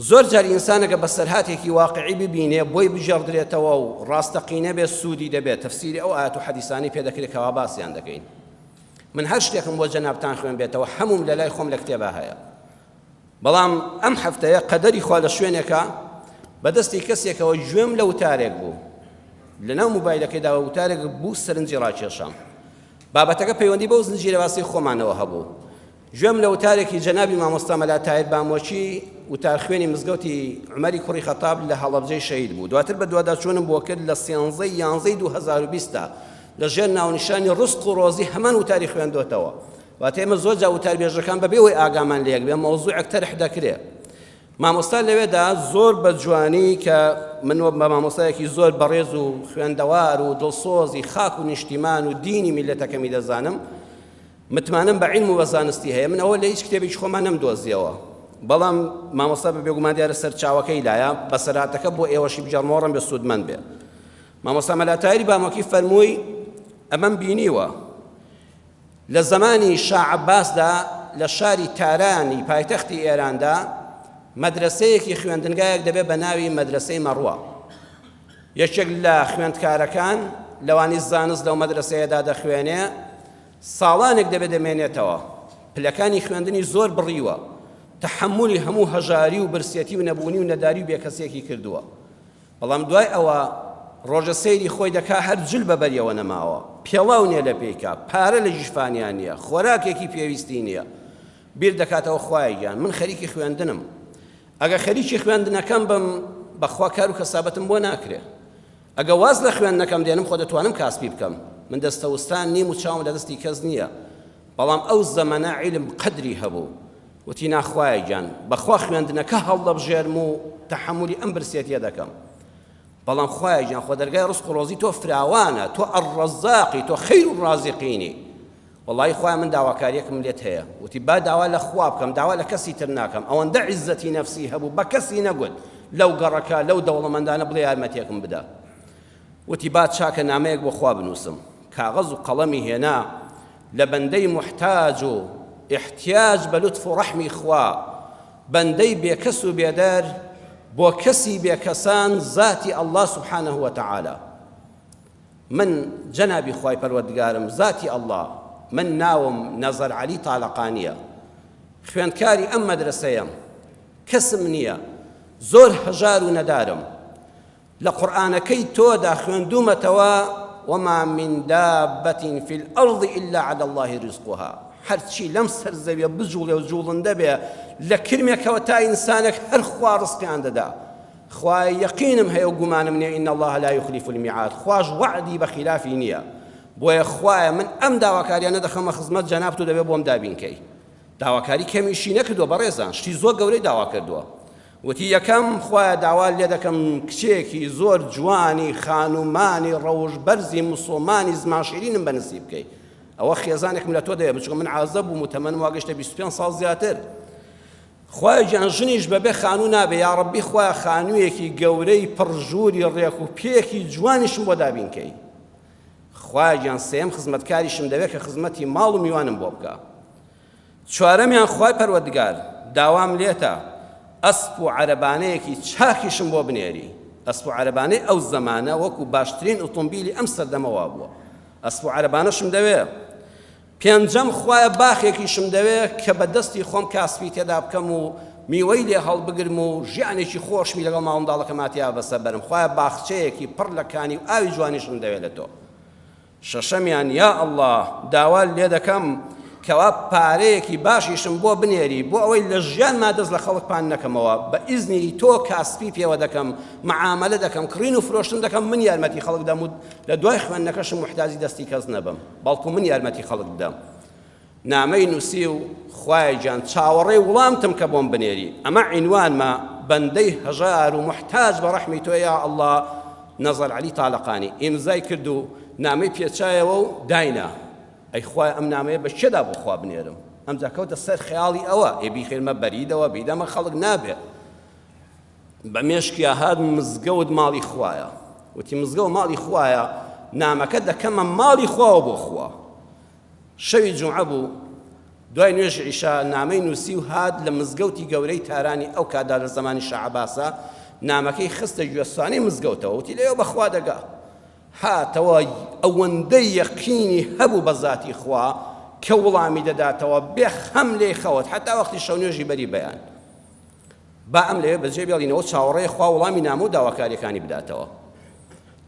زۆر جار ئینسانەکە بەسەرهاتێکی واقعی ببینێ بۆی بگێڕدرێتەوە و ڕاستەقینە بێ سوودی دەبێت تەفسیری ئەو ئایەت و حەدیسانەی پێ دەکرێت کەوا باسیان دەکەین. من هەر شتێکم بۆ جەنابتان خوێنبێتەوە هەمووم لە لای خۆم لە کتێبا هەیە. بەڵام ئەم هەفتەیە قەدەری خوا لە شوێنێکە بەدەستی کەسێکەوە گوێم لە وتارێک بوو لەناو موبایلەکەیدا وتارێک بوو سەرنجی ڕاکێشام بابەتەکە پەیوەندی بەو زنجیرە باسی خۆمانەوە هەبوو گوێم لە وتارێکی جەنابی مامۆستا مەلا تاهیر بامۆکی وتارخوێنی مزگەوتی عومەری کوڕی خەتاب لە هەڵەبجەی شەهید بوو دواتر بەدواداچوونم بۆ کرد لە سێنزەی یانزەی 2020 دا لە ژێر ناونیشانی ڕزق و ڕۆزی هەمان وتاری خوێندۆتەوە واتە ئێمە زۆر جار وتاربێژەکان بەبێ ئەوەی ئاگامان لە یەک بێ مەوزوعێک تەرح دەکرێ مامۆستا لەوێدا زۆر بە جوانی کە من بە مامۆستایەکی زۆر بەڕێز و خوێندەوار و دڵسۆزی خاک و نیشتیمان و دینی میلەتەکەمی دەزانم متمانەم بە عیلم و بە زانستی هەیە من ئەوە لە هیچ کتێبێکی خۆمان نەمدۆزیەوە بەڵام مامۆستا بە بێگومان دیارە سەرچاوەکەی لایە بەسەرهاتەکە بۆ ئێوەشی بگێڕمەوە ڕەنگە سوودمەند بێ مامۆستا مەلا تاهیری بامۆکی فەرمووی ئەمەم بینیوە لە زەمانی شا عەباسدا لە شاری تارانی پایتەختی ئێراندا مەدرەسەیەکی خوێندنگایەک دەبێت بە ناوی مەدرەسەی مەڕوە یەکێک لە خوێندکارەکان لەوانی زانست لەو مەدرەسەیەدا دەخوێنێ ساڵانێک دەبێت دەمێنێتەوە پلەکانی خوێندنی زۆر بڕیوە تەحەمولی هەموو هەژاری و برسێتی و نەبوونی و نەداری و بێکەسێکی کردووە بەڵام دوای ئەوە ڕۆژە سەیری خۆی دەکا هەر جل بە بەریەوە نەماوە، پێڵاو نیە لە پێی کا، پارە لە گیرفانیا نیە، خۆراکێکی پێویستی نیە. بیر دەکاتەوە خوایە گیان من خەریکی خوێندنم، ئەگە خەریکی خوێندنەکەم بم بەخوا کار و کەسابەتم بۆ ناکرێ. ئەگە واز لە خوێندنەکەم دێنم خۆ دەتوانم کاسپی بکەم، من دەستەوستان نیم و چاوم لە دەستی کەس نیە. بەڵام ئەو زەمەنە عیلم قەدری هەبوو. وتی نا خوایە گیان بەخوا خوێندنەکە هەڵدەبژێرم و تەحەمولی ئەم برسێتیە دەکەم بەڵام خوایە گیان خۆ دەرگای ڕزق و ڕۆزی تۆ فراوانە تۆ الرزاقی تۆ خیر الرازقینی وەڵی خوایە من داواکاریەکم لێت هەیە وتی با داوا لە خوا بکەم داوا لە کەسی تر ناکەم ئەوەندە عیزەتی نەفسی هەبوو بە کەسی نەگوت لەو گەڕەکە لەو دەوڵەمەندانە بڵێ یارمەتیەکم بدە وتی با چاکە نامەیەک بۆ خوا بنووسم کاغەز و قەڵەمی هێنا لە بەندەی موحتاج و ئیحتیاج بە لوتف و ڕەحمی خوا، بەندەی بێکەس و بێدەر بۆ کەسی بێکەسان زاتی اللە سبحانە وتعالی. من جەنابی خوای پەروەردگارم زاتی اللە من ناوم نەزەر عەلی تالەقانیە خوێندکاری ئەم مەدرەسەیەم کەسم نییە زۆر هەژار و نەدارم لە قورئانەکەی تۆدا خوێندوومەتەوە، وما من دابة فی الارض الا علی اللە رزقها، هەرچی لەم سەر زەویە بجوڵێ و جوڵندە بێ لە کرمێکەوە تا ئینسانێک هەر خوا ڕزقیان دەدا. خوایە یەقینم هەیە و گومانم نییە ان اللە لا یخلف المیعاد، خواش وەعدی بە خیلافی نییە. بۆیە خوایە من ئەم داواکاریانە دەخەمە خزمەت جەنابت و دەبێ بۆم دابین کەی. داواکاری کەمیشی نەکردووە بەڕێزان، شتی زۆر گەورەی داوا کردووە. وتی، یەکەم، خوایە داوات لێ دەکەم کچێکی زۆر جوانی خانومانی ڕەوشت بەرزی موسڵمانی زمان شیرینم بە نسیب بکەی ئەوە خێزانێکم لە تۆ دەوێت بچکە من عازە بووم و تەمەنم وا گەشتە 25 ساڵ زیاتر خوایە گیان ژنیش بەبێ خانوو نابێ یا ڕەبی خوایە خانوویەکی گەورەی پڕ ژووری ڕێک و پێکی جوانیشم بۆ دابین کەی خوایە گیان سێیەم خزمەتکاریشم دەوێت کە خزمەتی ماڵ و میوانم بۆ بکە چوارەمیان خوای پەروەردگار داوام لێتە ئەسپ و عەرەبانەیەکی چاکیشم بۆ بنێری، ئەسپ و عەرەبانەی ئەو زەمانە وەکو باشترین ئوتومبیلی ئەم سەردەمە وابووە، ئەسپ و عەرەبانەشم دەوێ. پێنجەم خوایە باخێکیشم دەوێ کە بە دەستی خۆم کاسپی تێدا بکەم و میوەی لێ هەڵبگرم و ژیانێکی خۆشمی لەگەڵ ماڵ منداڵەکەما تیا بەسەر بەرم، خوایە باخچەیەکی پڕ لە کانی و ئاوی جوانیشم دەوێ لە تۆ. شەشەمیان، یا اللە داوات لێدەکەم کەوا پارەیەکی باشیشم بۆ بنێری بۆ ئەوەی لە ژیانما دەست لە خەڵک پان نەکەمەوە بە ئیزنی تۆ کاسپی پێوە دەکەم معامەلە دەکەم کڕین و فرۆشتن دەکەم من یارمەتی خەڵک دەم و لە دوای خوێندنەکەشم موحتاجی دەستی کەس نەبم بەڵکو من یارمەتی خەڵک بدەم نامەی نووسی و خوایە گیان چاوەڕێی وڵامتم کە بۆم بنێری ئەمە عینوانمە بەندەی هەژار و موحتاج بە ڕەحمی تۆ یا اللە نەزەر عەلی تالەقانی ئیمزای کرد و نامەی پێچایەوە و داینا ئەی خوایە ئەم نامەیە بە کێدا بۆ خوا بنێرم ئەمجا کەوتە سەر خەیاڵی ئەوە ئێ بیخێرمە بەریدەوە بیدەمە خەڵک نابێ بە مێشکیا هات مزگەوت ماڵی خوایە وتی مزگەوت ماڵی خوایە نامەکە دەکەمە ماڵی خواوە بۆ خوا شەوی جومعە بوو. دوای نوێژی عیشا نامەی نووسی و هات لە مزگەوتی گەورەی تارانی ئەو کاتدا لە زەمانی شا عەباسا نامەکەی خستە گوێستانەی مزگەوتەوە وتی لەوێ بە خوا دەگا. هاتەوە ئەوەندەی یەقینی هەبوو بە زاتی خوا کە وڵامی دەداتەوە بێ خەم لێی خەوت حەتا وەختی شەو نوێژی بەری بەیان. با ئەم لەوێ بەجێ بێڵینەوە چاوەڕێ خوا وڵامی نامە و داواکاریەکانی بداتەوە.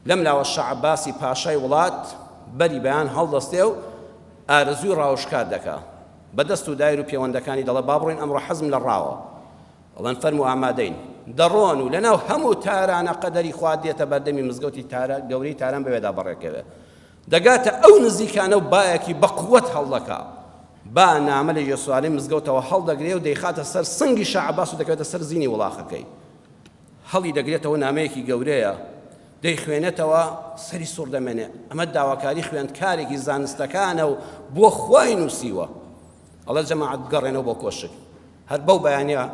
لەم لاوە شا عەباسی پاشای وڵات بەری بەیان هەڵدەستێ و ئارەزووی ڕاوشکار دەکا. بە دەست و دایر و پێوەندەکانی دەڵێ با بڕۆین ئەمڕۆ حەزم لە ڕاوە. ئەڵێن فەرموو ئامادەین. دەڕۆن و لەناو هەموو تارانە قەدەری خوا دێتە بەردەمی مزگەوتی تاران گەورەی تاران بەوێدا بەڕێکەوێ. دەگاتە ئەو نزیکانە و بایەکی بە قووەت هەڵدەکا. با نامە لە گوێسوارەی مزگەوتەوە هەڵدەگرێ و دەیخاتە سەر سنگی شا عەباس و دەکەوێتە سەر زینی وڵاخەکەی. هەڵی دەگرێتەوە نامەیەکی گەورەیە، دەیخوێنێتەوە سەری سوڕ دەمێنێ، ئەمە داواکاری خوێندکارێکی زانستەکانە و بۆ خوای نووسیوە. ئەڵێ جەماعەت بگەڕێنەوە بۆ کۆشک. هەر بەو بەیانە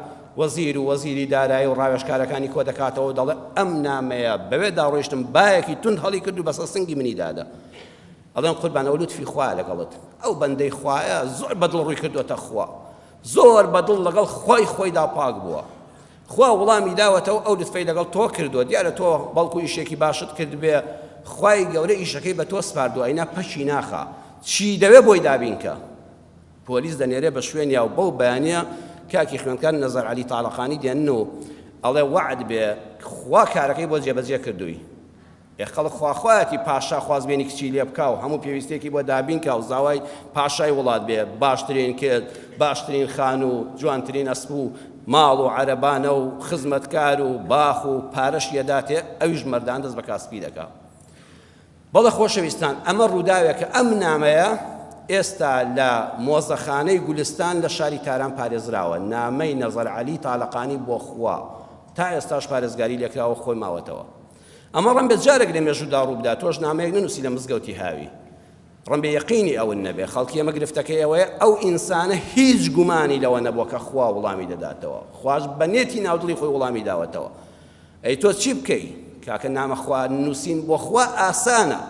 وەزیر و وەزیری دارایی و ڕاوێژکارەکانی کۆ دەکاتەوە و دەڵێ ئەم نامەیە بەوێدا ڕۆیشتم بایەکی توند هەڵی کرد و بەسەر سنگی منی دادا. ئەڵێن قوربان ئەوە لوتفی خوایە لەگەڵت، ئەو بەندەی خوایە زۆر بەدڵ ڕووی کردووەتە خوا، زۆر بەدڵ لەگەڵ خوای خۆیدا پاک بووە. خوا وڵامی داوەتەوە ئەو لوتفەی لەگەڵ تۆ کردووە دیارە تۆ بەڵکو ئیشێکی باشت کردبێ خوای گەورە ئیشەکەی بە تۆ سپاردووە ئەینا پەکی ناخا چی دەوێ بۆی دابینکە پۆلیس دەنێرێ بە شوێنیا و بەو بەیانە کاکی خوێندکار نەزەر عەلی تاڵەقانی دێنن و ئەڵێ وەعد بێ خوا کارەکەی بۆ جێبەجێ کردووی ئێ خەڵک خواخوایەتی پاشا خوازبێنی کچی لێ بکا و هەموو پێویستیەکی بۆ دابین کا و زاوای پاشای وڵات بێ، باشترین کچ، باشترین خانوو، جوانترین ئەسپ و ماڵ و عەرەبانە و خزمەتکار و باخ و پارەشی ئەداتێ، ئەویش مەردان دەست بە کاسپی دەکا. بەڵێ خۆشەویستان ئەمە ڕووداوێکە ئەم نامەیە ئێستا لە مۆزەخانەی گولستان لە شاری تاران پارێزراوە، نامەی نەزەر عەلی تالەقانی بۆ خوا تا ئێستاش پارێزگاری لێکراوە خۆی ماوەتەوە. ئەمە ڕەنبێ جارێک لە مێژوودا ڕووبدا تۆش نامەیەک نەنووسی لە مزگەوتی هاوی ڕەنبێ یەقینی ئەون نەبێ خەڵکی ئەمە گرفتەکەی ئەوەیە ئەو ئینسانە هیچ گومانی لەوە نەبووە کە خوا وڵامی دەداتەوە خواش بە نێتی ناودڵی خۆی وڵامی داوەتەوە ئەی تۆ چی بکەی کاکە نامە خوا نووسین بۆ خوا ئاسانە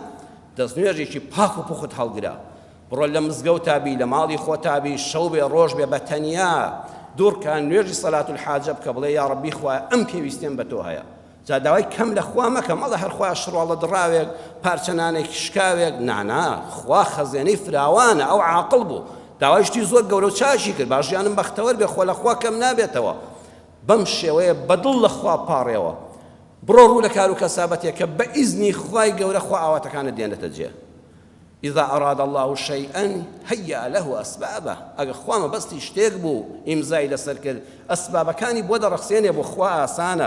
دەستنوێژێکی پاک و پوخت هەڵگرە بڕۆ لە مزگەوتا بی لە ماڵی خۆتا بی شەو بێ ڕۆژ بێ بە تەنیا دوورکە نوێژی سەلات الحاجە بکە بڵێ یا ڕەبی خوایە ئەم پێویستیم بە تۆ هەیە جا داوای کەم لە خوا مەکە مەڵێ هەر خوا شڕواڵە دڕاوێک پارچە نانێکی شکاوێک نانا خوا خەزێنەی فراوانە ئەو عاقڵ بوو داوای شتی زۆر گەورە و چاکی کرد با ژیانم بەختەوەر بێ خۆ لە خوا کەم نابێتەوە بەم شێوەیە بەدڵ لە خوا پاڕێوە بڕۆ ڕوو لە کار و کەسابەتێک کە بە ئیزنی خوای گەورە خوا ئاواتەکانت دێنێتە جێ اذا اراد الله شيئا هيأ له اسبابه ئەگە خوا مەبەستی شتێک بوو ئیمزای لەسەر کرد ئەسبابەکانی بۆ دەڕەخسێنێ بۆ خوا ئاسانە.